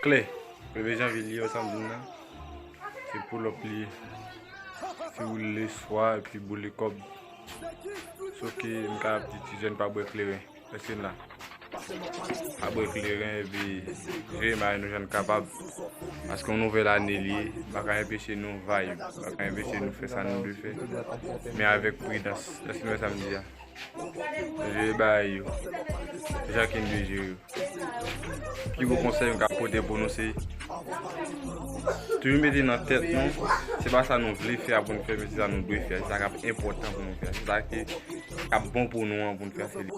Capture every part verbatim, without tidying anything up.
Klè, premye janvye li ye, sa m di n nan. Se pull up li ye. Se woule swa epi boule kòb. Soke m kapab di ti jèn pa bwè kleren. Èske n la? Pa bwè kleren epi jwe may nou jan n kapab. Paske yon nouvèl ane li ye, pa ka enpeche nou vibe, pa ka enpeche nou fè sa nou dwe fè. Men avèk pridans. Èske n wè sa m di a? Jere bagay yo jan ke n dwe jere yo. Pi gwo konsèy m ka pote pou nou se toujou mete nan tèt nou, se pa sa nou vle fè a pou n fè, men se sa nou dwe fè. Se sa k ap enpòtan pou nou fè. Se sa ke k ap bon pou nou an pou n fè, se li.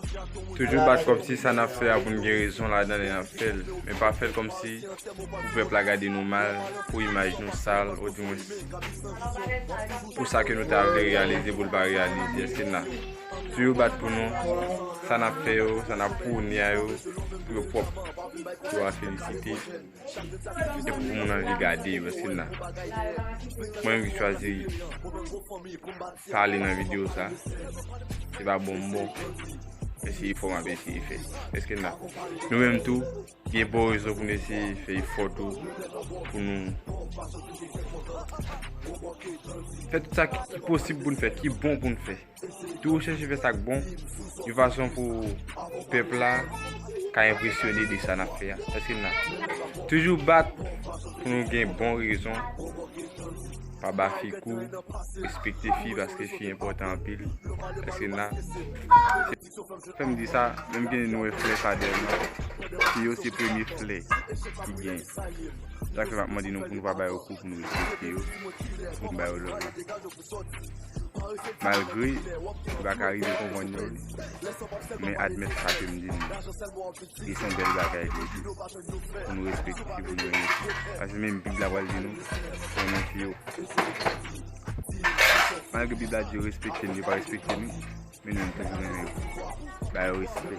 Toujou bat kòmsi sa n ap fè a pou n gen rezon ladan lè n ap fè l, men pa fè l kòmsi pou pèp la gade nou mal, pou imaj nou sal, odimwens pou sa ke nou ta vle reyalize pou l pa reyalize. Èske n la? Toujou bat pou nou, sa n ap fè yo, sa n ap pwone a yo, pou yo pwòp, pou yo a felisite, e pou moun anvi gade yo. Èske n la? Mwen menm ki chwazi pale nan videyo sa, se pa bon m bon, men se efò m ap eseye fè. Èske n la? Nou menm tou, gen bon rezon pou n eseye fè efò tou, pou nou fè tout sa ki, ki posib pou n fè, ki bon pou n fè. Toujou chèche fè sa k bon, yon fason pou pèp la ka enpresyone de sa n ap fè a. Èske n la? Toujou bat pou nou gen bon rezon. Pa ba fi kou, respekte fi paske fi enpòtan anpil. Èske n la? Fè m di sa, menm ke nou wè flè sa dèyè nou, fi yo se premye flè ki gen. Sa fè m ap mande nou pou nou pa ba yo kou, pou nou respekte yo, pou nou ba yo love la. Malgre yo pa ka rive konprann yo, men admèt sa ke m di nou. Li se yon bèl bagay li ye. Pou nou respekte fi, pou nou renmen fi. Paske menm Bib la pral di nou, renmen fi yo. Malgre Bib la di yo respekte nou, yo pa respekte nou, men nou menm toujou renmen yo. Ba yo respè.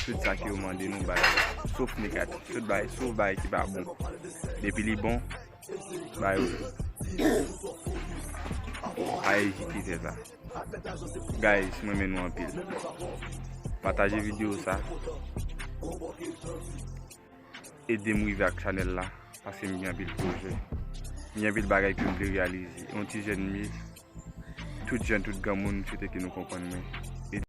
Tout sa ke yo mande nou, ba yo. Sof negatif, tout bagay, sof bagay ki pa bon. Depi li bon, ba yo. Pa ezite fè sa. Guys, mwen renmen nou anpil. Pataje videyo sa. Ede m rive ak chanèl la, paske m gen anpil pwojè. M gen anpil bagay ke m vle reyalize. Yon ti jèn m ye. Tout jèn, tout granmoun, m swete ke nou konprann mwen.